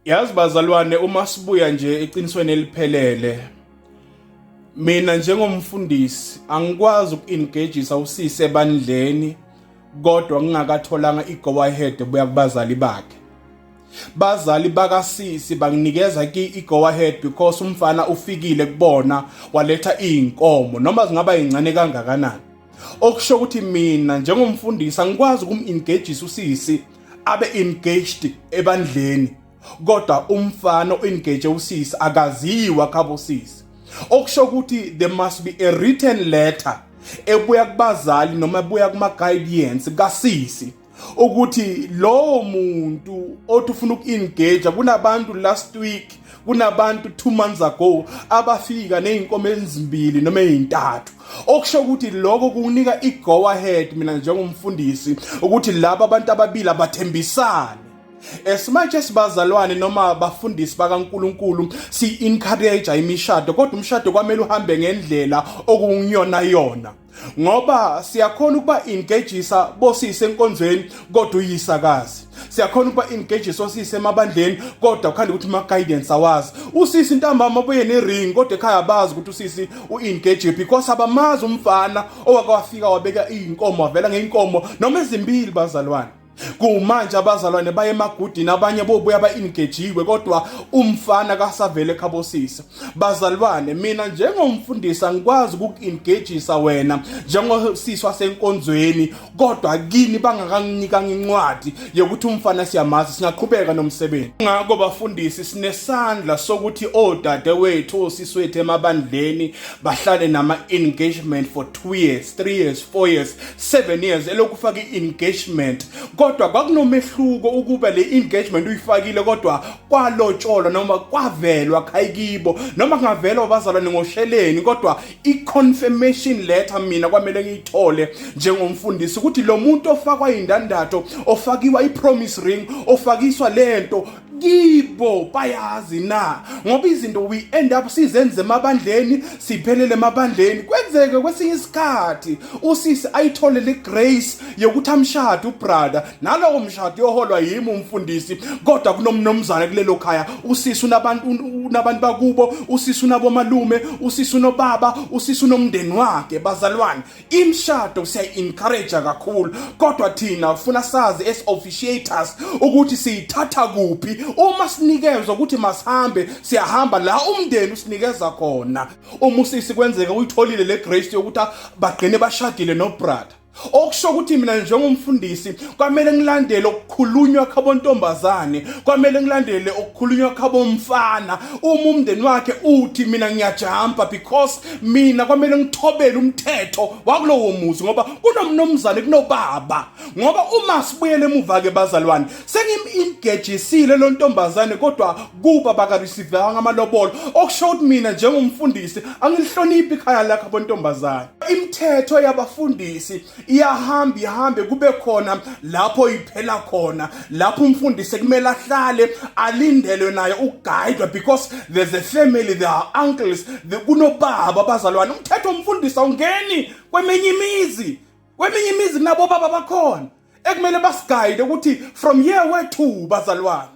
Yazi bazalwane, uma sibuya nje eqinisweni eliphelele, mina njengomfundisi angikwazi uku-engageisa usisi ebandleni kodwa ngingakatholanga i-go ahead ebuya kubazali bakhe. Bazali bakasisi banginikeza ki i-go ahead because umfana ufikile kubona waletha iy'nkomo noma zingaba yincane kangakanani. Okusho ukuthi mina njengomfundisi angikwazi ukum-engageisa usisi abe engaged ebandleni, kodwa umfana o-engage usisi akaziwa khabo sisi. Okusho ukuthi there must be a written letter ebuya kubazali noma ebuya kuma-guardians kasisi ukuthi lowo muntu othi ufuna uku-engage. Kunabantu last week, kunabantu 2 months ago abafika ney'nkomo ezimbili noma ey'ntathu. Okusho ukuthi lokho kunika i-go ahead mina njengomfundisi ukuthi laba abantu ababili abathembisane. As much as bazalwane noma bafundisi bakaNkuluNkulu si-encourage imishado, kodwa umshado kwamele uhambe ngendlela okungiyona yona, ngoba siyakhona ukuba engageisa bosisi enkonzweni kodwa uyisakazi, siyakhona ukuba engageisa osisi emabandleni kodwa kukhanda ukuthi ma guidance awazi usisi ntambama abuye ne-ring, kodwa ekhaya abazi ukuthi usisi u-engage because abamazi umfana owake wafika wabeka iy'nkomo, wavela ngey'nkomo noma ezimbili. Bazalwane, kumanje abazalwane baye emagudini, abanye bobuya ba-engagiwe kodwa umfana kasavele khabosisa. Bazalwane, mina njengomfundisi angikwazi ukuku-engagisa wena njengosisi wasenkonzweni kodwa kini bangakanginikanga incwadi yokuthi umfana siyamazi, singaqhubeka nomsebenzi. Ngakho bafundisi, sinesandla sokuthi odade wethu, osisi wethu emabandleni bahlale nama-engagement for 2 years, 3 years, 4 years, 7 years elokhu ufaka i-engagement, kodwa kwakunomehluko ukuba le engagement uyifakile kodwa kwalotsholwa noma kwavelwa khayikibo, noma kungavelwa abazalwane ngosheleni, kodwa i-confirmation letter mina kwamele ngiyithole njengomfundisi ukuthi lo muntu ofakwa indandatho, ofakiwa i-promise ring, ofakiswa lento kibo bayazi na, ngoba izinto we end up sizenze emabandleni, siphelele emabandleni. Kwenzeke kwesinye isikhathi usisi ayithole le grace yokuthi amshade ubrother, nalowo mshado yoholwa yimi umfundisi, kodwa kunomnomzane kulelo khaya. Usisi unabantu bakubo, usisi unabomalume, usisi unobaba, usisi unomndeni wakhe. Bazalwane, imishado siyayi-encourage kakhulu, kodwa thina ufuna sazi as officiators ukuthi siyithatha kuphi. Uma sinikezwa ukuthi masihambe, siyahamba la umndeni usinikeza khona. Uma usisi kwenzeka uyitholile le grace yokuthi bagcine bashadile nobrother, okusho ukuthi mina njengomfundisi kwamele ngilandele okukhulunywa khabontombazane, kwamele ngilandele okukhulunywa khabomfana. Uma umndeni wakhe uthi, mina ngiyajumpa because mina kwamele ngithobele umthetho wakulowo muzi, ngoba kunomnumzane, kunobaba. Ngoba uma sibuyele emuva ke bazalwane, sengim-engageisile lo ntombazane kodwa kuba bakareceive amalobolo, okusho ukuthi mina njengomfundisi angilihloniphi ikhaya lakho abontombazane. Imithetho yabafundisi iyahamba ihambe kube khona lapho iphela khona, lapho umfundisi kumele ahlale alindelwe naye ukuguidwa because there's a family, there are uncles, kunobaba. Abazalwane, umthetho womfundisi awungeni kweminye imizi. Kweminye imizi kunabo baba bakhona ekumele basiguide ukuthi from here where to, bazalwane.